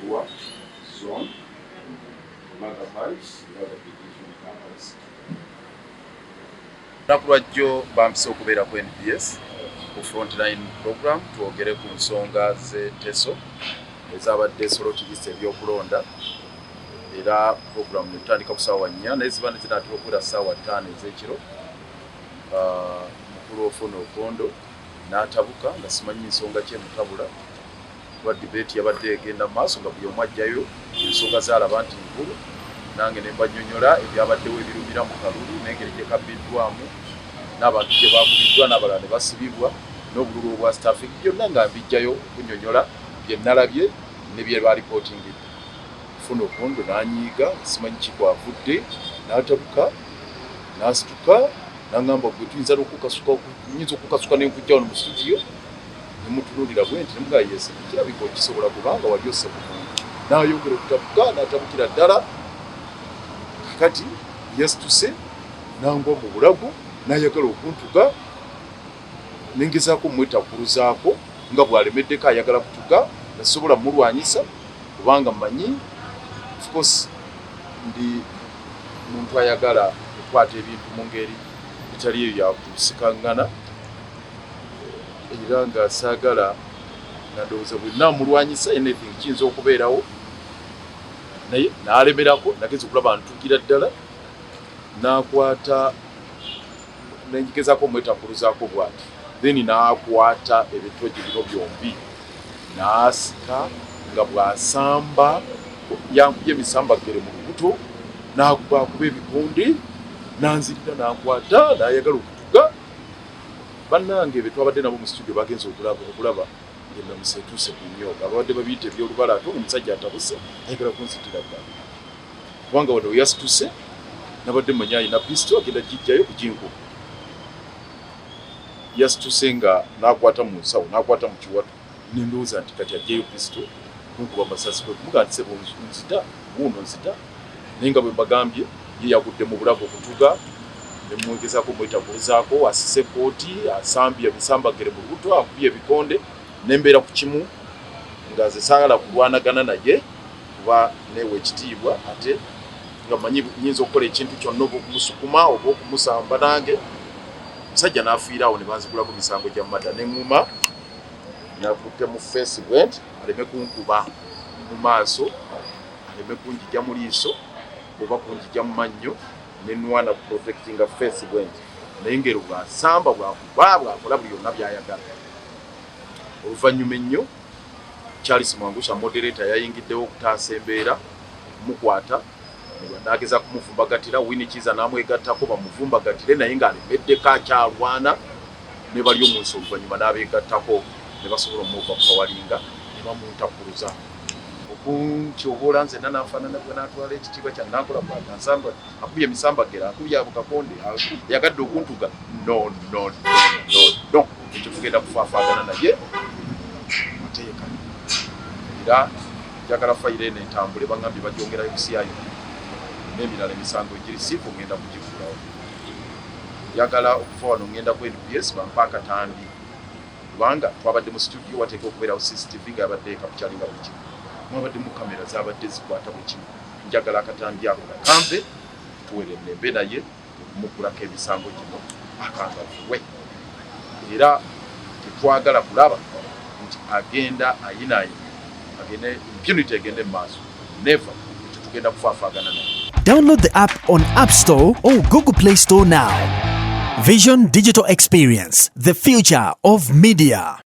Arua Zone, Lubaga Parish, Lubaga Division, Kampala City. Olunaku lwajjo bampise okubeera ku NBS ku Frontline program, twogere ku nsonga z'Eteso ezabadde solotigisa ebyokulonda. Era program netutandika ku ssaawa 4, naye ziba zinaatera okuwera ssaawa 5 ez'ekiro. Mukulu Ofwono Opondo n'atabuka nga simanyi nsonga ki emutabula, kuba debate yabadde egenda mu maaso nga buli omu ajjayo ensonga zaalaba nti nkulu. Nange ne mbanyonyola ebyabaddewo ebirumira mu kalulu n'engeri gye kabbiddwamu, n'abantu gye bakubiddwa, n'abalala ne basibibwa, n'obululu obwa stuffing, byonna nga mbijjayo okunyonyola bye nalabye ne bye balipootingidde. Ofwono Opondo n'anyiiga nga simanyi kikwavudde, n'atabuka, n'asituka, n'aŋŋamba, "Gwe tuyinza n'okukasuka, nyinza okukasuka nenkujja wano mu studio." Nemutunuulira bwe nti, nemugaa, "Yes, kirabika okisobola kubanga wali osse ku muntu." N'ayongera okutabuka, n'atabukira ddala. Kakati yasituse nangwa mu bulago n'ayagala okuntuga, nengezaako omwetakkuluzaako nga bw'alemeddeko ayagala kutuga, nga sisobola mulwanyisa kubanga mmanyi, of course, ndi muntu ayagala okukwata ebintu mu ngeri etali eyo yakusikaŋŋana, era nga saagala, nga ndowooza bwe naamulwanyisa anything kiyinza okubeerawo. Naye n'alemerako, nagenza okulaba ntugira ddala n'akwata, nengezaako omwetakkuluzaako bw'ati, then n'akwata ebitogi bino byombi n'asika nga bw'asamba, yankubye emisambagere mu lubuto, n'akuba akuba ebikonde, n'anzirira, n'ankwata, n'ayagala okutuga. Bannange be twabadde nabo mu studio bagenze okulaba ng'ennamusa etuuse ku nnyooga, ababadde babiyita ebyolubala, ate omusajja atabuse ayagala kunzitira ddala, kubanga wano weyasituse nabadde mmanyi alina pistol, agenda gijjayo kuginkuba. Yasituse nga n'akwata mu nsawo, n'akwata mu kiwato, nendowooza nti kati ajjayo pistol kunkuba masasi. Kwe kumugaa nti, "Sebo, nzita guuno, nzita." Naye nga bwe mbagambye, ye yagudde mu bulago kutuga, nemwegezaako omwetagulizaako, asise ekooti, asambye emisambagere mu lubuto, akubye ebikonde, nembeera ku kimu nga nze saagala kulwanagana naye kuba neewa ekitiibwa, ate nga manyi nyinza okukola ekintu kyonna, oba okumusukuma oba okumusamba nange. Musajja n'afiira awo, ne banzigulako misango gya murder. Neŋŋuma nakutte mu face bwe nti aleme kunkuba mu maaso, aleme kunjija mu liiso oba kunjija mu mannyo, nenwana protectinga face bwe nti. Naye ngero bwasamba, bwakuba, bwakola buli yonna byayagala. Oluvannyuma ennyo Charles Mwangusha, moderator, yayingiddewo okutaasa embeera, mukwata nageza kumuvumbagatira. Winnie Kiiza n'amwegattako bamuvumbagatire, naye ng'alemeddeko, akyalwana ne bali omunsi. Oluvannyuma n'abeegattako ne basobola omuva kukawalinga ne bamuntakuluza okuntyoboola nzenna, nanfaanana gwe natwala ekitiibwa kya nankola bwagansamba, akubye emisambagera, akubye abo kakonde, yagadde okuntuga. No, no, no, no, no, ekyo tugenda kufaafaagana naye mateeka. Era njagala fayiro eno etambule. Baŋambye bagyongerayo ku CID n'emirala, emisango egiri civil ngenda kugigulawo. Njagala okuva wano ngenda ku NBS bampa akatambi, kubanga twabadde mu studio, wateeka okubeerawo CCTV nga yabadde ecapturinga buli kimu, mwabaddemu kamera zabadde zikwata buli kimu. Njagala akatambi ako bakampe, tuwere nembe naye okumugulako emisango gino akangavuwe. Era tetwagala kulaba nti agenda ayinaayina, agende impunity egende mu maaso. Never, ekyo tugenda kufaafaagana naye. Download the app on App Store or Google Play Store now. Vision Digital Experience, the future of media.